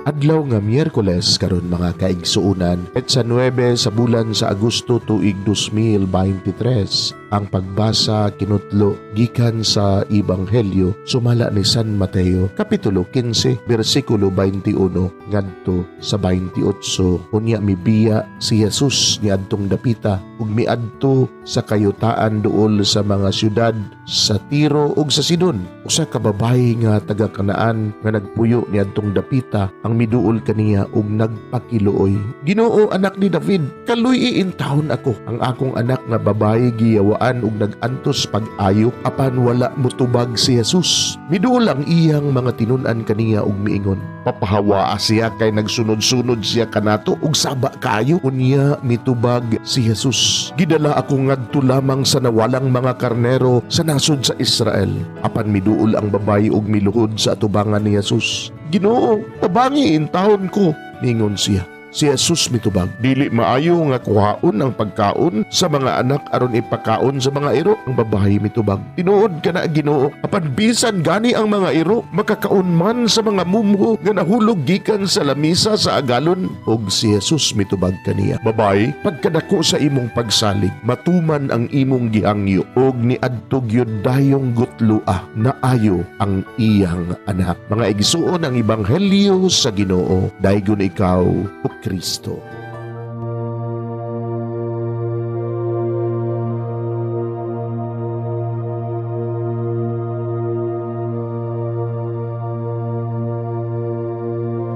Adlaw nga Miyerkules karon, mga kaigsuonan, petsa 9 sa bulan sa Agosto, tuig 2023. Ang pagbasa kinutlo gikan sa Ebanghelyo sumala ni San Mateo, kapitulo 15, bersikulo 21 ngadto sa 28. Unya mibiya si Jesus niadtong dapita ug miadto sa kayutaan duol sa mga syudad sa Tiro ug sa Sidon. Usa ka babayi nga taga Kanaan nga nagpuyo niadtong dapita ang miduol kaniya ug nagpakiluoy, "Ginoo, anak ni David, kaluy-i intawon ako. Ang akong anak nga babayi giyawaan ug nag-antos pag-ayo." Apan wala mutubag si Jesus. Miduol ang iyang mga tinun-an kaniya ug miingon, "Papahawaa siya kay nagsunod-sunod siya kanato ug saba kaayo." Unya mitubag si Jesus, "Gidala ako ngadto lamang sa nawalang mga karnero sa nasod sa Israel." Apan miduol ang babayi ug miluhod sa atubangan ni Jesus. "Ginoo, tabangi intawon ko," ningon siya. Si Jesus mitubag, "Dili maayo nga kuhaon ang pagkaon sa mga anak aron ipakaon sa mga iro." Ang babayi mitubag, "Tinuod kana, Ginoo, apan bisan gani ang mga iro makakaon man sa mga mumho nga nahulog gikan sa lamisa sa agalon." Ug si Jesus mitubag kaniya, "Babayi, pagkadako sa imong pagsalig, matuman ang imong gihangyo." Ug niadto gyud dayong gutloa naayo ang iyang anak. Mga igsuon, ang ebanghelyo sa Ginoo. Daygon ikaw, o Kristo.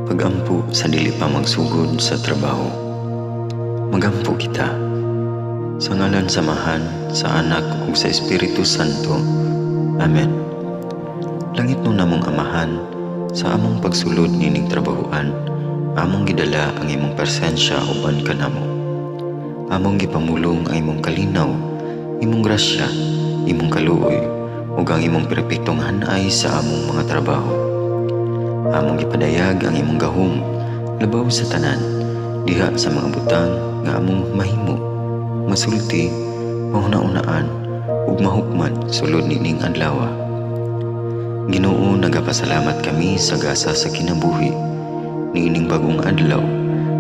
Pagampo sa dili pa magsugod sa trabaho. Magampo kita. Sa ngalan sa Amahan, sa Anak ug sa Espiritu Santo. Amen. Langitnon namong Amahan, sa among pagsulod nining trabahoan, among gidala ang imong presensya uban kanamo. Among gipamulong ang imong kalinaw, imong grasya, imong kaluoy, ug ang imong perpektong hanay sa among mga trabaho. Among gipadayag ang imong gahom labaw sa tanan diha sa mga butang nga among mahimo, masulti, mahuna-unaan ug mahukman sulod nining adlaw. Ginoo, nagapasalamat kami sa gasa sa kinabuhi niining bagong adlaw,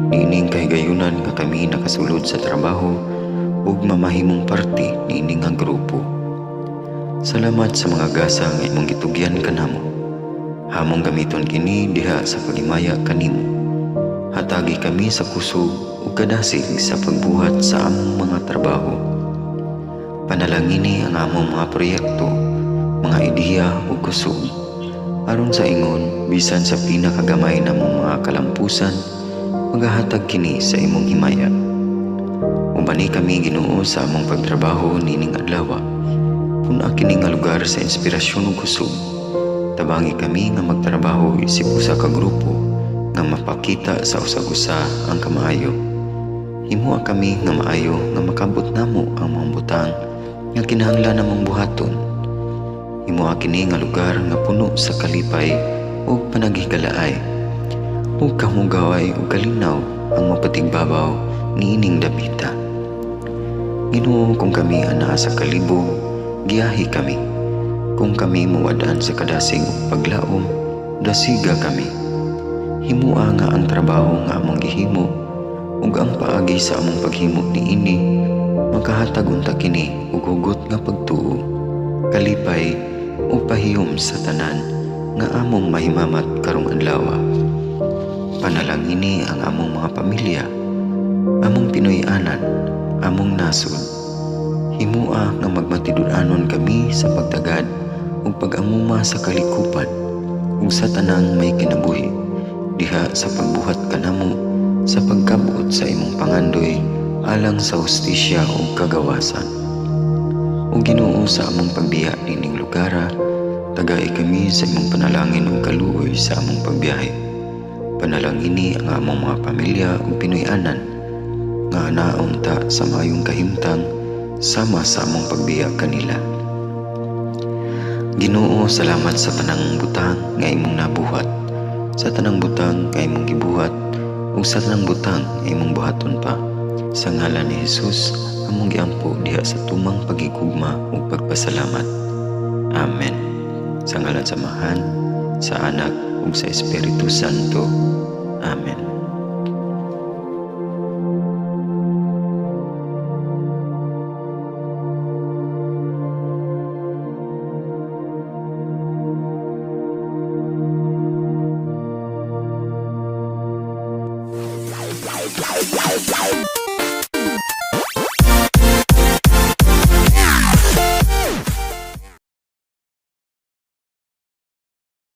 niining kahigayunan nga kami nakasulod sa trabaho ug mamahimong parte niini nga grupo. Salamat sa mga gasa nga imong gitugyan kanamo. Among gamiton kini diha sa paghimaya kanimo. Hatagi kami sa kusog ug kadasig sa pagbuhat sa among mga trabaho. Panalangini ang among mga proyekto, mga ideya ug kusog, aron sa ingon bisan sa pinakagamay namong mga kalampusan, magahatag kini sa imong himaya. Ubani kami, Ginoo, sa among pagtrabaho nining adlaw. Pun-a kini nga lugar sa inspirasyon ug kusog. Tabangi kami nga magtrabaho isip usa ka grupo nga mapakita sa usag-usa ang kamaayo. Himoa kami nga maayo nga makabot namo ang mga butang nga kinahanglan namong buhaton. Himoa kini nga lugar nga puno sa kalipay ug panaghigalaay, ug kamugaway ug kalinaw ang mapatigbabaw niining dapita. Ginoo, kung kami anaa sa kalibog, giyahi kami. Kung kami muwad-an sa kadasig ug paglaom, dasiga kami. Himoa nga ang trabaho nga among gihimo ug ang paagi sa among paghimo niini makahatag unta kini og hugot nga pagtuo, kalipay ug pahiyom sa tanan nga among mahimamat karong adlaw. Panalangini ang among mga pamilya, among Pinoy-anan, among nasod. Himoa nga magmatinud-anon kami sa pagtagad ug pag-amuma sa kalikupan ug sa tanang may kinabuhi diha sa pagbuhat kanamo sa pagkabot sa imong pangandoy alang sa hustisya ug kagawasan. O Ginoo, sa among pagbiya nining lugara, tagai kami sa imong panalangin ug kaluoy sa among pagbiyahe. Panalangini ang among mga pamilya ug Pinoy-anan nga naunta sa maayong kahimtang sama sa among pagbiya kanila. Ginoo, salamat sa tanang butang nga imong nabuhat, sa tanang butang nga imong gibuhat, ug sa tanang butang nga imong buhaton pa. Sa ngalan ni Jesus, among giampo diha sa tumang pagigugma ug pagpasalamat. Amen. Sa ngalan sa Amahan, sa Anak ug sa Espiritu Santo. Amen.